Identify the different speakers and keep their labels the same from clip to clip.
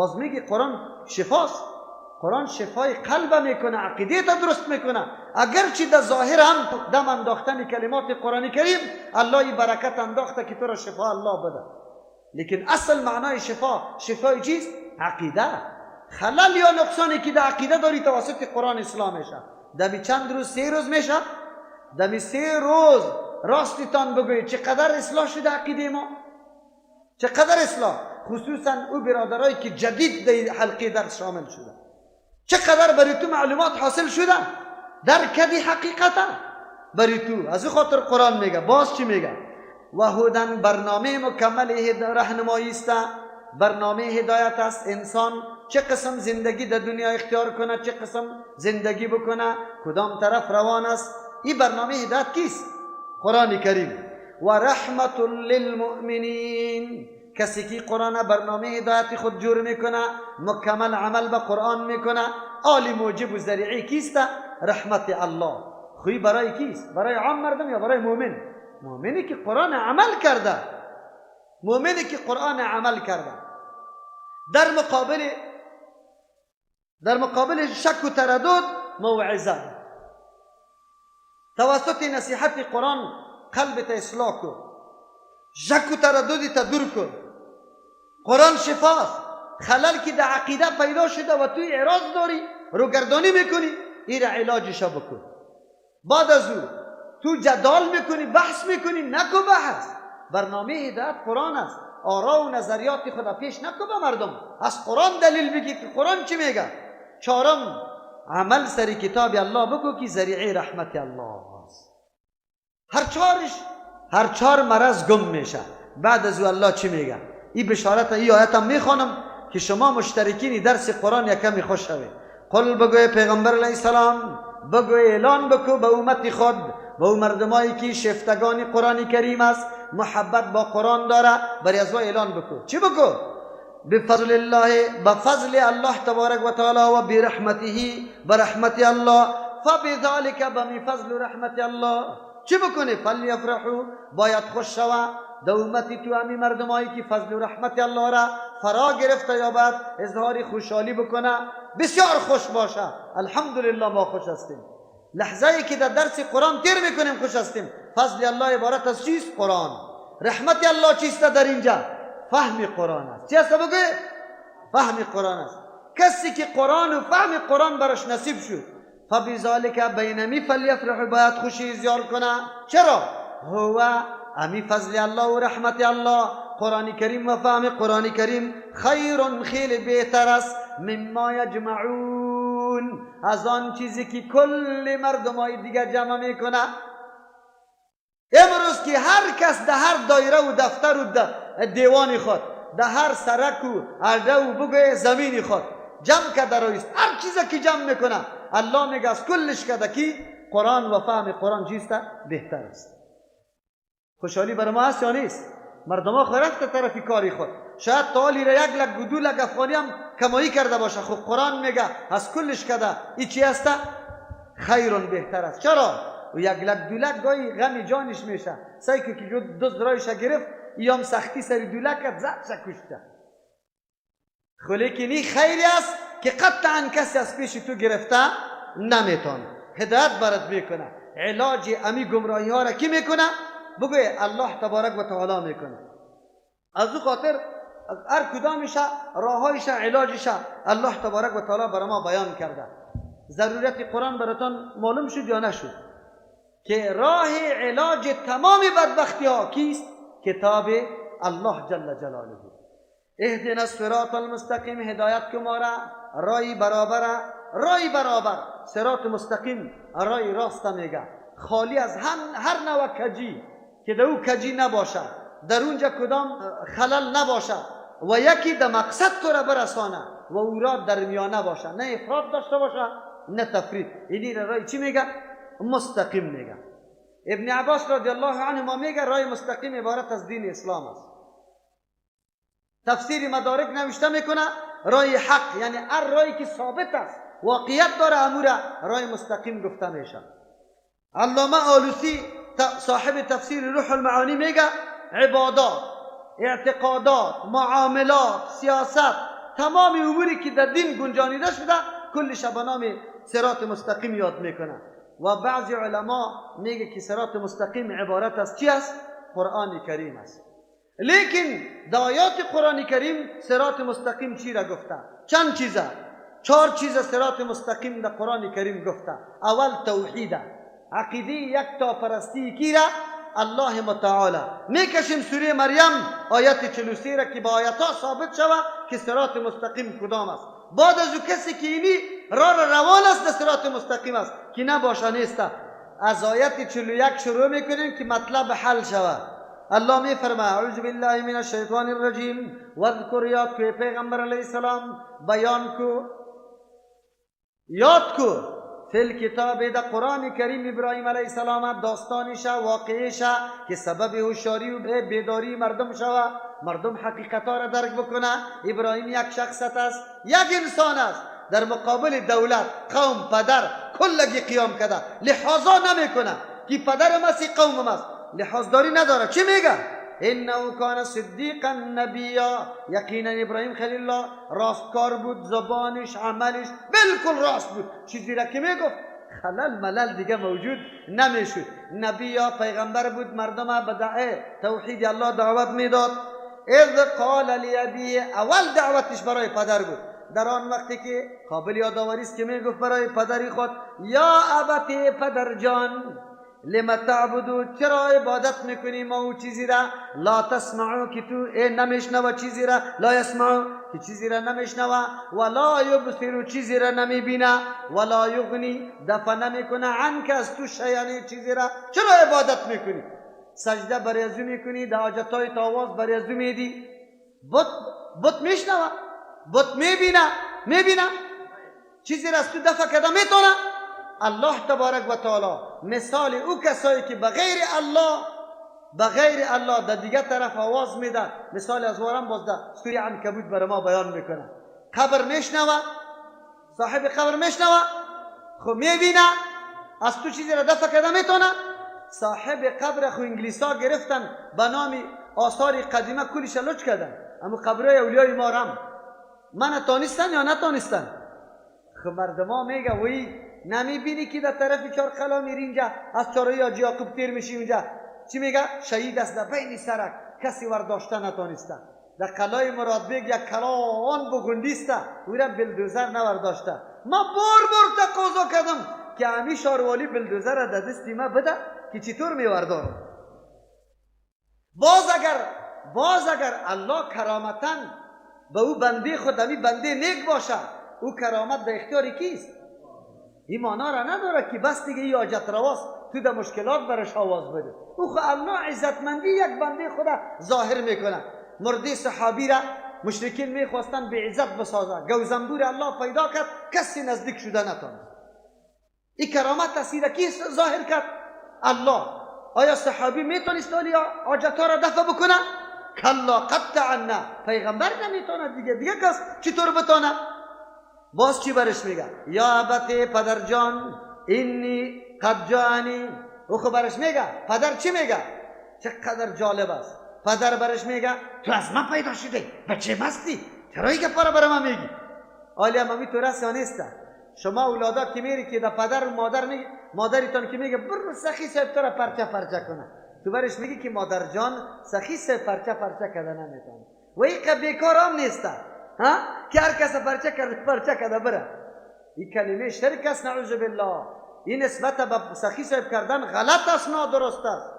Speaker 1: باز میگی قرآن شفاست. قرآن شفای قلب میکنه، عقیده تا درست میکنه. اگرچه در ظاهر هم دم انداختن کلمات قرآن کریم الله برکت انداخته که تو را شفا الله بده، لیکن اصل معنای شفا، شفای چیست؟ عقیده. خلل یا نقصانی که در عقیده داری توسط قرآن اصلاح میشه. دمی چند روز، 3 روز میشه. دمی 3 روز راستتان بگویید چقدر اصلاح شده عقیده ما، چقدر اصلاح، خصوصا او برادرایی که جدید در حلقه درس شامل شده، چقدر برای تو معلومات حاصل شده، در کدی حقیقتا برای تو. از او خاطر قرآن میگه، باز چی میگه؟ و هدن، برنامه مکمل راهنمایی است، برنامه هدایت است. انسان چه قسم زندگی در دنیا اختیار کنه، چه قسم زندگی بکنه، کدام طرف روان است، این برنامه هدایت کیست؟ قرآن کریم. و رحمت للمؤمنین، کسی که قرآن برنامه هدایت خود جور میکنه، مکمل عمل به قرآن میکنه، آل موجب و ذریعه کیست؟ رحمت الله. خوی برای کیست؟ برای عام مردم یا برای مؤمن؟ مؤمنی که قرآن عمل کرده، مؤمنی که قرآن عمل کرده. در مقابل شک و تردد موعظه، توسط نصیحت قرآن قلبت اصلاح کن، شک و تردد تا دور کن. قرآن شفاست. خلل که در عقیده پیدا شده و توی اعراض داری، روگردانی میکنی، این را علاجش بکن. بعد از او تو جدال میکنی، بحث میکنی، نکو بحث. برنامه هدایت قرآن است. آرا و نظریات خود پیش نکو به مردم، از قرآن دلیل بگی که قرآن چی میگه. چهارم، عمل سر کتاب الله بکو که ذریعه رحمت الله است. هر چهار مرض گم میشه. بعد از او الله چی میگه؟ این بشارت، این آیت هم میخوانم که شما مشترکین درس قرآن یکمی خوش شوید. قل، بگوی پیغمبر علیه السلام، بگوی اعلان بکو به امت خود، به او مردمایی که شفتگان قرآن کریم است، محبت با قرآن داره، برای از اعلان بکو. چی بکو؟ بفضل الله، بفضل الله تبارک و تعالی، و برحمته، برحمت الله، فبذلك، بمی فضل و رحمت الله چی بکنی؟ فلیفرحوا، باید خوش شوه. د امتی تو امی مردمایی که فضل و رحمت الله را فرا گرفته یا بعد اظهار خوشحالی بکنه، بسیار خوش باشه. الحمدلله ما خوش هستیم. لحظه ای که در درس قرآن تیر میکنیم خوش هستیم. فضل الله عبارت از چیست؟ قرآن. رحمت الله چیست در اینجا؟ فهم قرآن است. چی است بگه؟ فهم قرآن است. کسی که قرآن و فهم قرآن براش نصیب شد، فبذلك بینمی فلیفرح، باید خوشی زیار کنه. چرا؟ هو امی فضل الله و رحمت الله، قرآن کریم و فهم قرآن کریم، خیر، خیلی بهتر است، مما یجمعون، از آن چیزی که کل مردم های دیگر جمع میکنه. امروز که هر کس در هر دایره و دفتر و دیوان خود، در هر سرک و ارده و بگوی زمین خود جمع کرده رویست، هر چیزی که جمع میکنه، الله میگه از کلش کده کی قرآن و فهم قرآن چیست؟ بهتر است. خوشحالی بر ما هست یا نیست؟ مردم ها رفته طرف کاری خود، شاید تا را 1 لک و 2 لک افغانی هم کمایی کرده باشه. خب قرآن میگه از کلش کده ای چی هست؟ خیر، بهتر است. چرا؟ و 1 لک 2 لک گاهی غم جانش میشه. سعی که دزد رایش گرفت، ایام سختی سری 2 لک زد کشته. خو لیکن این خیری است که قطعا کسی از پیش تو گرفته نمیتونه. هدایت برات میکنه. علاج امی گمراهی ها را کی میکنه؟ بگوی الله تبارک و تعالی میکنه. از او خاطر هر کدامش راههایش، علاجش الله تبارک و تعالی برای ما بیان کرده. ضرورت قرآن براتان معلوم شد یا نشد؟ که راه علاج تمام بدبختی ها کیست؟ کتاب الله جل جلاله. اهدنا الصراط المستقیم، هدایت که ما را رای برابر، رای برابر، صراط مستقیم رای راست میگه، خالی از هم هر نوع کجی، که در او کجی نباشه، در اونجا کدام خلل نباشه و یکی در مقصد تو را برسانه و او را در میانه باشه، نه افراط داشته باشه نه تفریط. اینی را رای چی میگه؟ مستقیم میگه. ابن عباس رضی الله عنه ما میگه رای مستقیم عبارت از دین اسلام است. تفسیر مدارک نوشته میکنه رای حق یعنی هر رایی که ثابت است، واقعیت داره، امور رای مستقیم گفته میشه. علامه آلوسی صاحب تفسیر روح المعانی میگه عبادات، اعتقادات، معاملات، سیاست، تمام اموری که در دین گنجانیده شده کلش به نام صراط مستقیم یاد میکنه. و بعضی علما میگه که صراط مستقیم عبارت از چی است؟ قرآن کریم است. لیکن در آیات قرآن کریم صراط مستقیم چی را گفته؟ چند چیزه، 4 چیز صراط مستقیم در قرآن کریم گفته. اول توحید، عقیده یک تا پرستی کی را؟ الله متعال. میکشیم سوره مریم آیت 43 را که با آیت ها ثابت شود که صراط مستقیم کدام است. بعد از او کسی که اینی راه روان است در صراط مستقیم است که نباشه نیست. از آیت 41 شروع میکنیم که مطلب حل شود. الله میفرما اعوذ بالله من الشیطان الرجیم واذکر، یاد کو پیغمبر علیه السلام، بیان کو، یاد کو فی الکتاب در قرآن کریم ابراهیم علیه السلام داستانش، واقعیش که سبب هوشیاری و بیداری مردم شوه، مردم حقیقت را درک بکنه. ابراهیم یک شخصیت است، یک انسان است، در مقابل دولت، قوم، پدر کلگی قیام کرده، لحاظا نمیکنه که پدر ماست قوم ماست، لحاظداری نداره. چی میگه؟ انه کان صدیقا نبیا، یقینا ابراهیم خلیل الله راستکار بود، زبانش، عملش بالکل راست بود، چیزی را که میگفت خلل ملل دیگه موجود نمیشد. نبیا پیغمبر بود، مردم به دعای توحید الله دعوت میداد. اذ قال لابیه، اول دعوتش برای پدر بود. در آن وقتی که قابل یادآوری است که میگفت برای پدری خود یا ابت، پدر جان، لما تعبدو، چرا عبادت میکنی ما او چیزی را لا تسمعو که تو نمیشنوه چیزی را، لا یسمعو که چیزی را نمیشنوه، ولا یبصرو چیزی را نمیبینه، ولا یغنی دفع نمیکنه عنک از تو شیئا چیزی را. چرا عبادت میکنی؟ سجده برای ازو میکنی، در حاجتهای آواز برای ازو میدی. بت میشنوه، بت میبینه، میبینه چیزی را از تو دفع کرده میتونه؟ الله تبارک و تعالی مثال او کسایی که بغیر الله در دیگه طرف آواز میده، مثال از وارم باز در سوره عنکبوت برای ما بیان میکنه. قبر میشنوه، صاحب قبر میشنوه، خب میبینه، از تو چیزی را دفع کرده میتونه؟ صاحب قبر خو انگلیسا گرفتن به نام آثار قدیمه کلش لچ کردن، اما قبرای اولیای ما رم من تانستن یا نتانستن؟ خب مردما میگه وی نمیبینی که در طرف چهار قلا میری اینجا از چهارای حاجی یعقوب تیر میشی اونجا چی میگه؟ شهید است در بین سرک، کسی ورداشته نتانسته. در قلای مرادبیگ یک کلان بگندیسته، او را بلدوزر نورداشته. ما بار بار تقاضا کردم که همی شاروالی بلدوزر را در دستی ما بده که چطور میوردارم. باز اگر الله کرامتا به او بنده خود، همی بنده نیک باشه، او کرامت در اختیار کیست؟ این معنا را نداره که بس دیگه این حاجت رواست تو در مشکلات برش آواز بده. او خو الله عزتمندی یک بنده خود ظاهر میکنه. مرده صحابی را مشرکین میخواستن به عزت بسازه، گوزنبور الله پیدا کرد، کسی نزدیک شده نتانست. این کرامت تاثیر کی ظاهر کرد؟ الله. آیا صحابی میتونست حاجت ها را دفع بکنه؟ کلا قطعا نه. پیغمبر نمیتونه دیگه کس چطور بتونه؟ باز چی برش میگه؟ یا ابت، پدر جان، اینی قد جانی. او خب برش میگه پدر چی میگه؟ چقدر جالب است. پدر برش میگه تو از من پیدا شده، بچه مستی، چرا این گپا را برای من میگی؟ آلی هم تو رست یا نیسته؟ شما اولادا که میری که در پدر و مادر میگه، مادریتان که میگه برو سخی صاحب تو را پرچه پرچه کنه، تو برش میگی که مادر جان سخی صاحب پرچه پرچه کرده نمیتونه و این بیکار هم نیسته، ها که هر کس پرچه کرده پرچه کرده بره. این کلمه شرک است، نعوذ بالله. این نسبت به سخی صاحب کردن غلط است، نادرست است.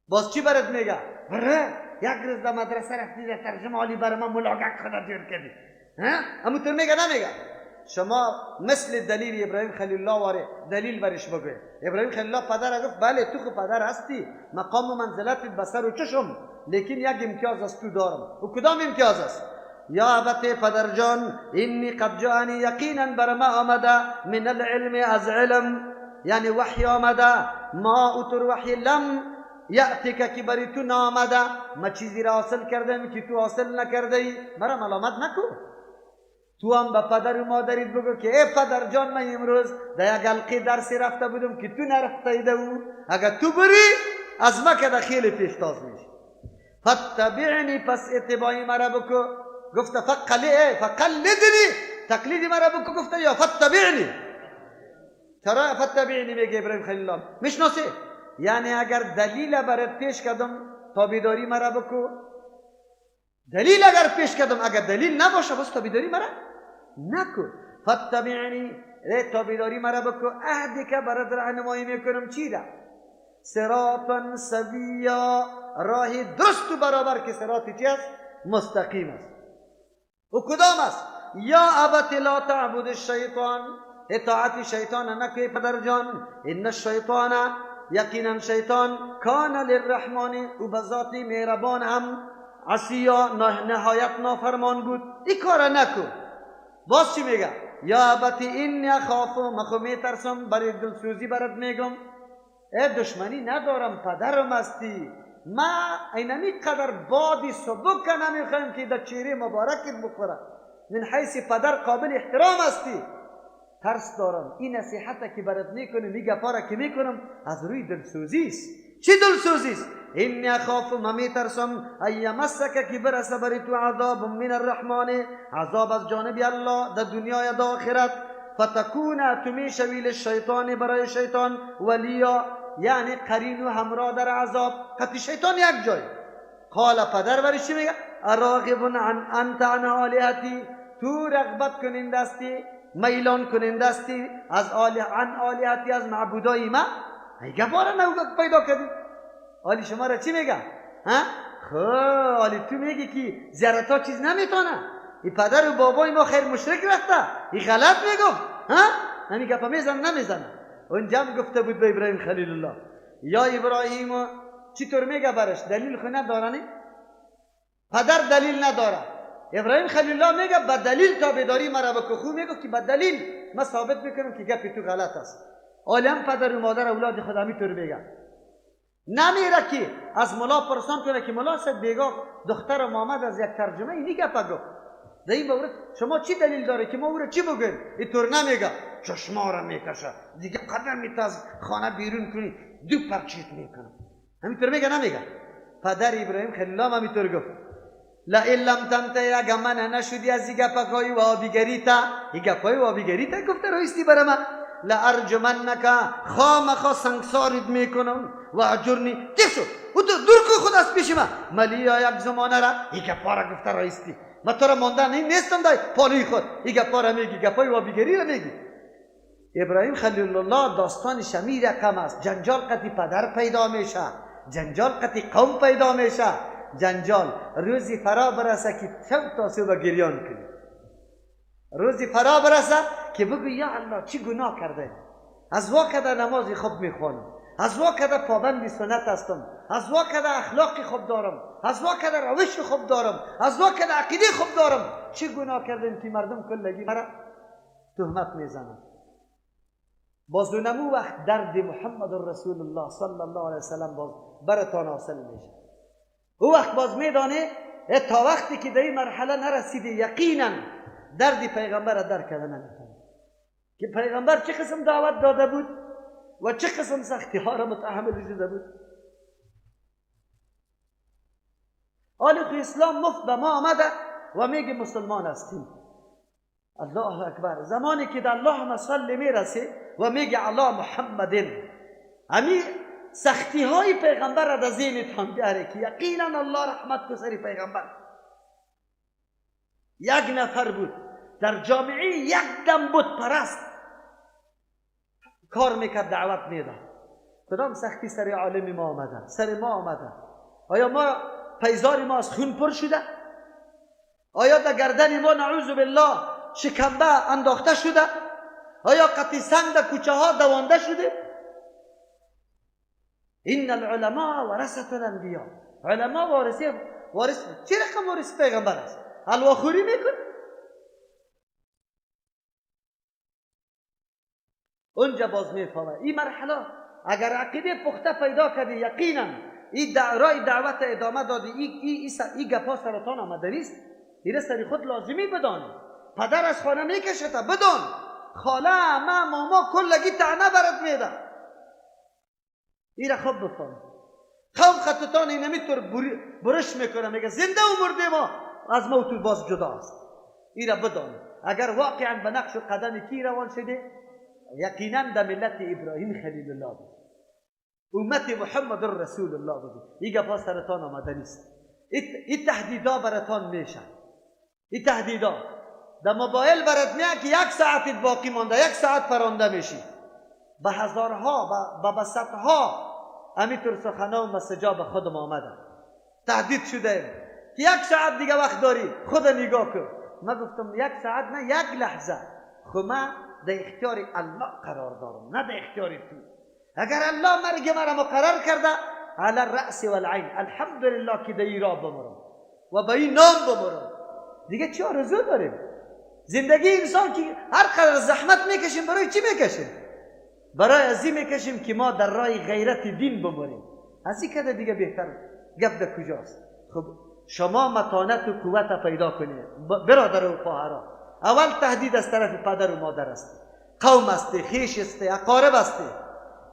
Speaker 1: باز چی برات میگه؟ بره یک روز در مدرسه رفتی در ترجمه عالی بر من ملاقات خدا جور کردی، ها اما تو میگه نمیگه؟ شما مثل دلیل ابراهیم خلیل الله واره دلیل برش بگوی. ابراهیم خلیل الله پدر گفت بله تو خو پدر هستی، مقام و منزلت بسر و چشم، لیکن یک امتیاز از تو دارم. و کدام امتیاز است؟ یا ابت، پدر جان، اینی قد جاءنی، یقینا بر ما آمده، من العلم، از علم، یعنی وحی آمده، ما اوتر وحی لم یأتیک که بری تو نامده، ما چیزی را حاصل کردم که تو حاصل نکرده ای، مرا ملامت نکو. تو هم به پدر و مادریت بگو که ای پدر جان، من امروز در یک حلقه درسی رفته بودم که تو نرفته ایده او، اگر تو بری از ما که در خیلی پیشتاز میشی. فاتبعنی، پس اتباعی مرا بکو. گفته فقلدنی، تقلید مرا بکو. گفته یا فتبعنی. چرا فتبعنی میگه ابراهیم خلیل الله؟ میشناسی؟ یعنی اگر دلیل برات پیش کردم تابعداری مرا بکو، دلیل اگر پیش کردم، اگر دلیل نباشه باز تابعداری مرا نکو. فتبعنی، تابعداری مرا بکو، عهدی که برات راهنمایی میکنم چی را؟ صراطا سویا، راه درست و برابر که صراط چی است؟ مستقیم است. و کدام است؟ یا ابت لا تعبد الشیطان، اطاعت شیطان نکوی پدر جان. ان الشیطان، یقینا شیطان، کان للرحمن، او به ذات مهربان هم عصیا، نهایت نافرمان بود. این کار نکو. باز چی میگه؟ یا ابت انی اخاف، من خو میترسم، برای دلسوزی برات میگم، ای دشمنی ندارم، پدرم هستی، ما اینمی قدر بادی سبک نمیخوایم که در چهره مبارکت بخوره، من حیث پدر قابل احترام هستی، ترس دارم این نصیحت که برات میکنم، این گپا که میکنم از روی دلسوزی است. چی دلسوزی است؟ انی اخاف، من میترسم، ان یمسک، که برسه بر تو عذاب من الرحمن، عذاب از جانب الله در دنیا یا در آخرت، فتکون، تو میشوی للشیطان، برای شیطان، ولیا، یعنی قرین و همراه در عذاب، قطعی شیطان یک جای. قال، پدر برای چی میگه؟ اراغب انت عن آلهتی، تو رغبت کننده هستی، میلان کننده هستی از عن آلهتی، از معبودای ما. ای گپا را پیدا کردی. آلی شما را چی میگه؟ ها؟ خب آلی تو میگی که زیارت ها چیز نمیتونه، این پدر و بابای ما خیر مشرک رفته، این غلط میگفت، ها؟ همین گپا میزن نمیزنه. اونجا هم گفته بود به ابراهیم خلیل الله، یا ابراهیم، چطور میگه برش؟ دلیل خو نداره، پدر دلیل نداره. ابراهیم خلیل الله میگه به دلیل تابعداری مرا بکو. خو میگه که به دلیل من ثابت میکنم که گپ تو غلط است. عالم پدر و مادر اولاد خود همینطور میگه. نمیره که از ملا پرسان کنه که ملا صاحب بیگاه دختر محمد از یک ترجمه اینی گپ گفت، در این مورد شما چی دلیل داره که ما او را چی بگویم؟ اینطور نمیگه، چشما را میکشه دیگه، قدم میت از خانه بیرون کنی دو پرچیت میکنم. همینطور میگه نمیگه؟ پدر ابراهیم خلیل الله همینطور گفت، لئن لم تنتهی، اگه من نشدی از این گپکای وابیگری تا، این گپای وابیگری تا گفته رایستی برای من، لارجمنک، خامخا سنگسارت میکنم، و اجرنی، تیشو او دور کو خود از پیش من، ملیا، یک زمانه را این گپا را گفته رایستی، من تو را مانده نیستم دای پالوی خود، این گپا را میگی، گپای وابیگری را میگی. ابراهیم خلیل الله داستان شمی رقم است. جنجال قطی پدر پیدا میشه، جنجال قطی قوم پیدا میشه، جنجال روزی فرا برسه که شب تا صبح گریان کنی، روزی فرا برسه که بگو یا الله چی گناه کرده، از وا کده نماز خوب میخوانم، از وا کده پابند سنت هستم، از وا کده اخلاق خوب دارم، از وا کده روش خوب دارم، از وا کده عقیده خوب دارم، چی گناه کردم که مردم کلگی مرا تهمت میزنن. باز نمو وقت درد محمد رسول الله صلی الله علیه وسلم باز برتان حاصل میشه. او وقت باز میدانه تا وقتی که در این مرحله نرسیدی یقینا درد پیغمبر را درک کرده نمیتونه که پیغمبر چه قسم دعوت داده بود و چه قسم سختی ها را متحمل شده بود. آلی خو اسلام مفت به ما آمده و میگه مسلمان هستیم. الله اکبر. زمانی که در اللهم صل میرسه و میگه الله محمدن، همی سختی های پیغمبر را در ذهنتان بیاره که یقینا الله رحمت کو سر پیغمبر. یک نفر بود در جامعه، یک دم بود پرست کار میکرد، دعوت میداد. کدام سختی سر عالم ما آمده، سر ما آمده؟ آیا ما پیزار ما از خون پر شده؟ آیا در گردن ما نعوذ بالله شکمبه انداخته شده؟ آیا قطعی سنگ در کوچه ها دوانده شده؟ ان العلماء ورثة الانبیاء. علما وارث چه رقم وارث پیغمبر است؟ حلواخوری میکنه. اونجا باز میفهمه این مرحله اگر عقیده پخته پیدا کردی یقینا این رای دعوت ادامه دادی، این گپا سرطان آمده نیست، این سری خود لازمی بدانی. پدر از خانه میکشه تا بدان، خاله، عمه، ماما کلگی طعنه برات میده. این را خوب بفهم. قوم خطتان اینمی طور برش میکنه، میگه زنده و مرده ما از ما تو باز جدا است. ای را بدان اگر واقعا به نقش و قدم کی روان شده، یقینا در ملت ابراهیم خلیل الله بود، امت محمد رسول الله بود. این گپا سرتان آمده نیست. این تهدیدا براتان میشه، این تهدیدا در موبایل برات میاد که یک ساعت باقی مانده، یک ساعت پرانده میشی. به هزارها، به صدها همینطور سخنا و مسجا به خودم آمده، تهدید شده که یک ساعت دیگه وقت داری، خود نگاه کن. من گفتم یک ساعت نه، یک لحظه. خب من در اختیار الله قرار دارم، نه در اختیار تو. اگر الله مرگ مرا مقرر کرده، علی الرأس والعین، الحمدلله که در این راه بمرم و به این نام بمرم. دیگه چی آرزو داریم؟ زندگی انسان که هر قدر زحمت میکشیم، برای چی میکشیم؟ برای از این میکشیم که ما در راه غیرت دین بمریم. از این کده دیگه بهتر گپ در کجاست؟ خب شما متانت و قوت پیدا کنید برادر و خواهرا. اول تهدید از طرف پدر و مادر است، قوم است، خویش است، اقارب است.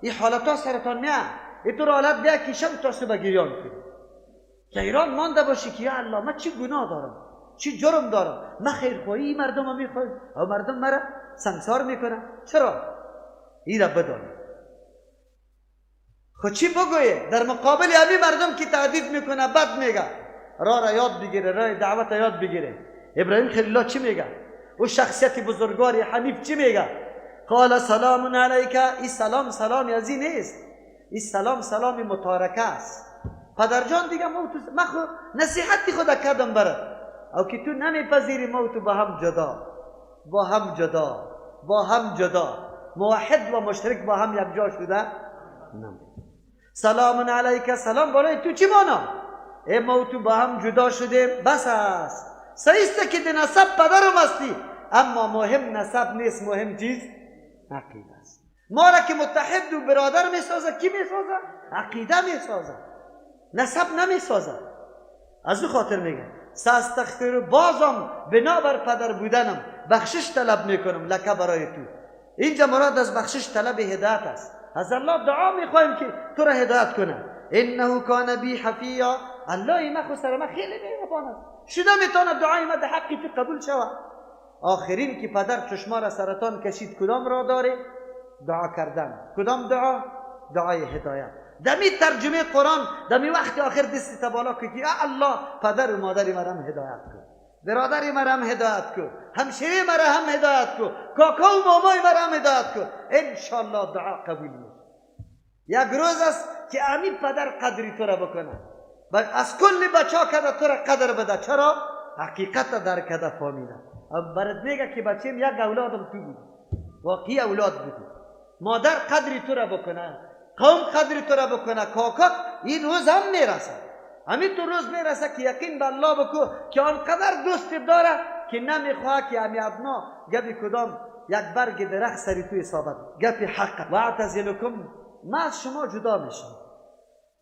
Speaker 1: این حالت ها سرتان میاد، این طور حالت بیا که شب تا صبح گریان کنی، که ایران مانده باشی که یا الله من چی گناه دارم، چی جرم دارم، من خیرخواهی مردم رو میخوایم و مردم مرا سنگسار میکنن. چرا؟ این را بدانید. خب چی بگویه در مقابل همی مردم که تهدید میکنه، بد میگه؟ راه را یاد بگیره، راه دعوت را یاد بگیره. ابراهیم خلیل الله چی میگه؟ او شخصیت بزرگوار حنیف چی میگه؟ قال سلام علیک. این سلام سلام از این نیست، این سلام سلام متارکه است. پدرجان دیگه ما خو نصیحت خود کردم برات، او که تو نمیپذیری، ما تو با هم جدا، با هم جدا، با هم جدا، موحد و مشرک با هم یک جا شده نمی. سلام علیک، سلام بالای تو چی مانا؟ ای ما تو با هم جدا شدیم بس است. صحیح است که ده نسب پدرم هستی، اما مهم نسب نیست، مهم چیز عقیده است. ما را که متحد و برادر میسازه، کی میسازه؟ عقیده میسازه، نسب نمیسازه. از او خاطر میگه ساستغفر، بازم بنابر پدر بودنم بخشش طلب میکنم لکه برای تو. اینجا مراد از بخشش طلب هدایت است. از الله دعا میخوایم که تو را هدایت کنه. انه کان بی حفیا، الله ما خو سر ما خیلی مهربان است، شده میتونه دعای ما در حقی تو قبول شود. آخرین که پدر چشما را سرطان کشید، کدام را داره؟ دعا کردن. کدام دعا؟ دعای هدایت. دمی ترجمه قرآن، دمی وقت آخر دست بالا که الله پدر و مادر مرا هم هدایت کن، برادر مرا هم هدایت کن، همشیره مرا هم هدایت کن، کاکا و مامای مرا هم هدایت کن، انشالله دعا قبول میشه. یک روز است که امین پدر قدری تو را بکنه، از کل بچه ها کده تو را قدر بده. چرا؟ حقیقت در کده فهمیده. برات میگه که بچیم یک اولادم تو بود، واقعی اولاد بودی. مادر قدری تو را بکنه، قوم قدری تو را بکنه، کاکا. این روز هم میرسه، همین تو روز میرسه که یقین به الله بکو که آنقدر دوست داره که نمیخواه که همی ادنا گپی کدام یک برگ درخت سری تو اصابت. گپی حق. و اعتزلکم، ما از شما جدا میشم،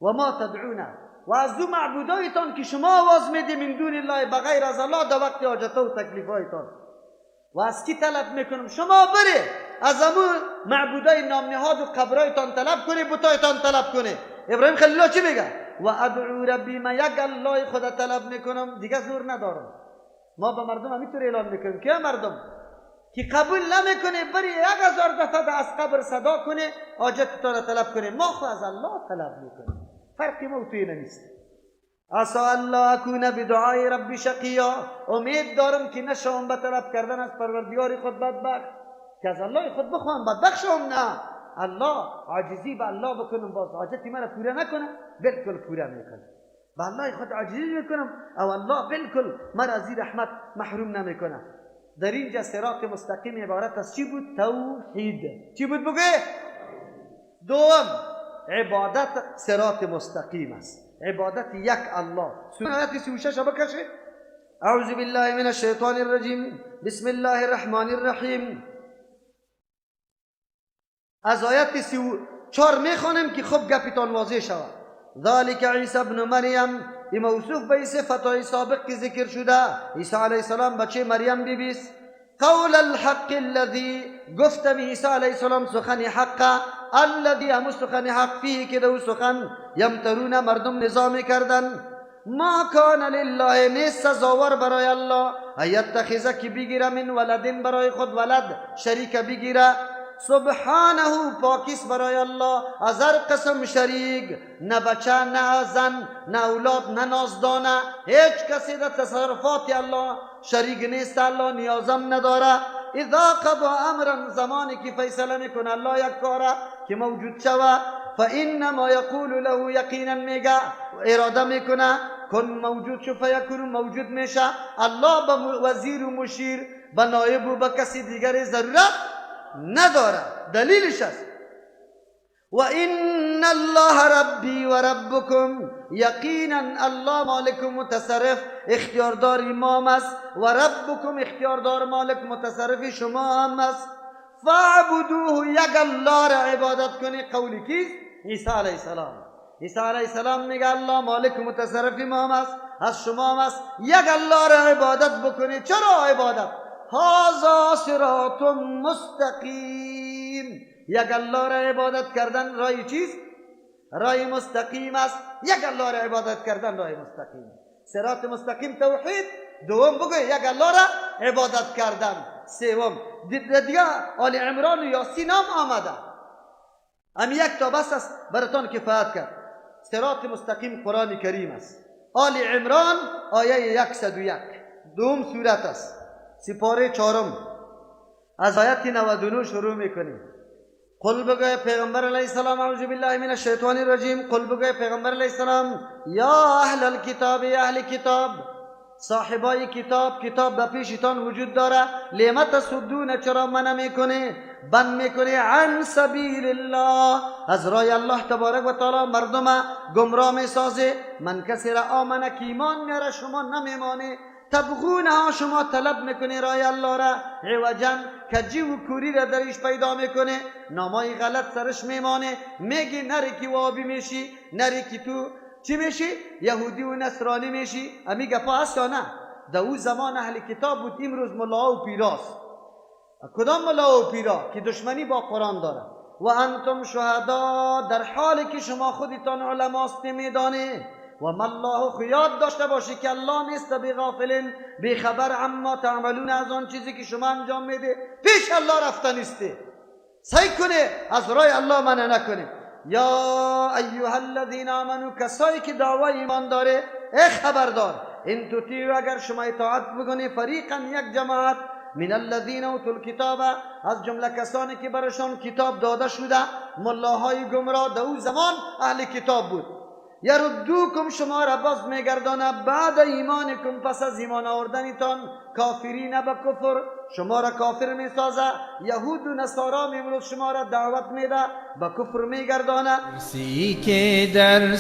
Speaker 1: و ما تدعون، و از دو معبودایتان که شما آواز میدی من دون الله، بغیر از الله، در وقت حاجت و تکلیفایتان. و از کی طلب میکنم؟ شما بره از امو معبودای نام نهاد و قبرایتان طلب کنی، بتایتان طلب کنی. ابراهیم خلیل الله چی میگه؟ و ادعو ربی، من یک الله خدا طلب میکنم، دیگه زور ندارم. ما به مردم همینطور اعلان میکنیم که مردم که قبول نمیکنه بری 1000 دفعه از قبر صدا کنه، حاجت تو را طلب کنه. ما خو از الله طلب میکنیم، فرقی ما توی نیست. عسى الله اکون بدعای ربی شقیا، امید دارم که نشوم به طلب کردن از پروردگار خود بدبخت، که از الله خود بخوام بدبخت شوم. نه، الله عاجزی به الله بکنم، باز حاجتی مرا پوره نکنه، بالکل پوره میکنه. به الله خود عاجزی میکنم او الله بالکل مرا از رحمت محروم نمیکنه. در اینجا صراط مستقیم عبارت از چی بود؟ توحید. چی بود بگه؟ دوم عبادت صراط مستقیم است، عبادت یک الله. سوره آیت 36 بکشه. اعوذ بالله من الشیطان الرجیم، بسم الله الرحمن الرحیم. از آیت 34 میخوانیم که خوب گپتان واضح شود. ذالک عیسی ابن مریم، این موصوف به صفتهای سابق که ذکر شده، عیسی علیه السلام بچه مریم بیبیست. قول الحق الذي، گفتم عیسی علیه السلام سخن حق، الذي هم سخن حق، فیه که دو سخن یمترون مردم نظام کردن. ما کان لله، نیست سزاوار برای الله، یتخذ که بگیره، من ولدین برای خود ولد شریک بگیره. سبحانه، پاکیس برای الله از هر قسم شریک، نه بچه، نه زن، نه اولاد، نه نازدانه، هیچ کسی در تصرفات الله شریک نیست، الله نیازم نداره. اذا قضا امرا، زمانی که فیصله میکنه الله یک کاره که موجود شوه، فانما یقول له، یقینا میگه، اراده میکنه، کن موجود شو، فیکون موجود میشه. الله به وزیر و مشیر، به نایب و به کسی دیگر ضرورت نداره. دلیلش است و ان الله ربی و ربکم، یقینا الله مالک و متصرف اختیاردار امام است، و ربکم اختیاردار مالک متصرف شما هم است. فاعبدوه، یک الله را عبادت کنی. قول کیست؟ عیسی علیه السلام. عیسی علیه السلام میگه الله مالک متصرف امام است، از شما هم است، یک الله را عبادت بکنی. چرا عبادت؟ هذا صراط مستقیم، یک الله را عبادت کردن رای چیست؟ رای مستقیم است. یک الله را عبادت کردن رای مستقیم، صراط مستقیم توحید. دوم بگو یک الله را عبادت کردن. سوم دیگه آل عمران و یاسین هم آمده، هم یک تا بس است براتان کفایت کرد. صراط مستقیم قرآن کریم است. آل عمران آیه 101، دوم سورت است، سپاره چهارم، از آیت 99 شروع میکنیم. قل بگوی پیغمبر علیه السلام، اعوذ بالله من الشیطان الرجیم، قل بگوی پیغمبر علیه السلام، یا اهل الکتاب، اهل کتاب، صاحبای کتاب، کتاب به پیشتان وجود داره، لم تصدون، چرا منع میکنه، بند میکنه، عن سبیل الله، از رای الله تبارک و تعالی مردم گمراه میسازه. من کسی را آمنه که ایمان میاره شما نمیمانه، تبغونها، شما طلب میکنه رای الله را، عوجا، کجی و کوری را درش پیدا میکنه، نامای غلط سرش میمانه، میگی نری که وابی میشی، نری که تو چی میشی؟ یهودی و نصرانی میشی. امی گپا هست یا نه؟ در او زمان اهل کتاب بود، امروز ملا و پیراست. کدام ملا و پیرا که دشمنی با قرآن داره؟ و انتم شهدا، در حالی که شما خودتان علماست میدانه. و ما الله، خیاد داشته باشی که الله نیست بغافل، بیخبر، عما تعملون، از آن چیزی که شما انجام میده. پیش الله رفته نیستی، سعی کنه از رای الله منع نکنه. یا ایها الذین آمنو، کسایی که دعوای ایمان داره، ای خبردار، ان تطیعوا، اگر شما اطاعت بکنی، فریقا، یک جماعت، من الذین اوتوا الکتاب، از جمله کسانی که برشان کتاب داده شده، ملاهای گمراه در او زمان اهل کتاب بود، یردوکم، شما را باز میگردانه، بعد ایمانکم، پس از ایمان آوردنتان، کافرین، به کفر شما را کافر میسازه. یهود و نصارا امروز شما را دعوت میده، به کفر میگردانه.
Speaker 2: که در